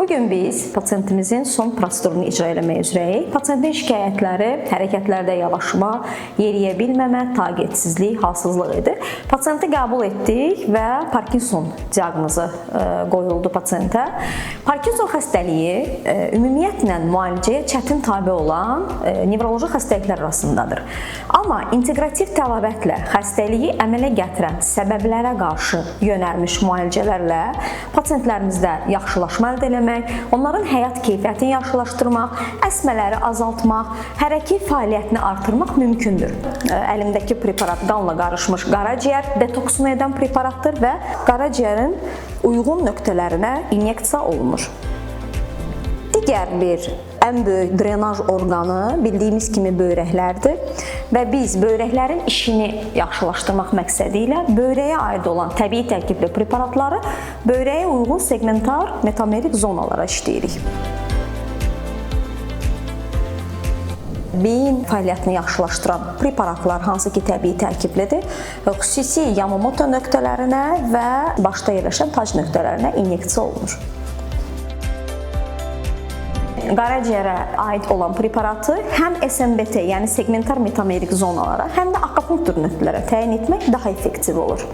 Bu gün biz pasiyentimizin son prosedurunu icra eləmək üzrəyik. Pasiyentin şikayətləri hərəkətlərdə yavaşma, yeriyə bilməmə, taqətsizlik, halsızlıq idi. Pasiyenti qəbul etdik və Parkinson diaqnozu qoyuldu pasiyentə. Parkinson xəstəliyi ümumiyyətlə müalicəyə çətin tabe olan nevroloji xəstəliklər arasındadır. Amma inteqrativ təbabətlə xəstəliyi əmələ gətirən səbəblərə qarşı yönəlmiş müalicələrlə pasiyentlərimizdə yaxşılaşma əldə eləmək, onların həyat keyfiyyətini yaxşılaşdırmaq, əsmələri azaltmaq, hərəki fəaliyyətini artırmaq mümkündür. Əlimdəki preparat qanla qarışmış qaraciyər detoksunu edən preparatdır və qaraciyərin uyğun nöqtələrinə inyeksiya olunur. Digər bir ən böyük drenaj orqanı bildiyimiz kimi böyrəklərdir və biz böyrəklərin işini yaxşılaşdırmaq məqsədi ilə böyrəyə aid olan təbii tərkibli preparatları böyrəyə uyğun segmentar metamerik zonalara işləyirik. Beyin fəaliyyətini yaxşılaşdıran preparatlar hansı ki təbii tərkiblidir, xüsusi Yamamoto nöqtələrinə və başda yerləşən tac nöqtələrinə inyeksiya olunur. Qaraciyərə aid olan preparatı həm SMBT, yəni segmentar metamerik zonalara, həm də akupunktur nöqtələrə təyin etmək daha effektiv olur.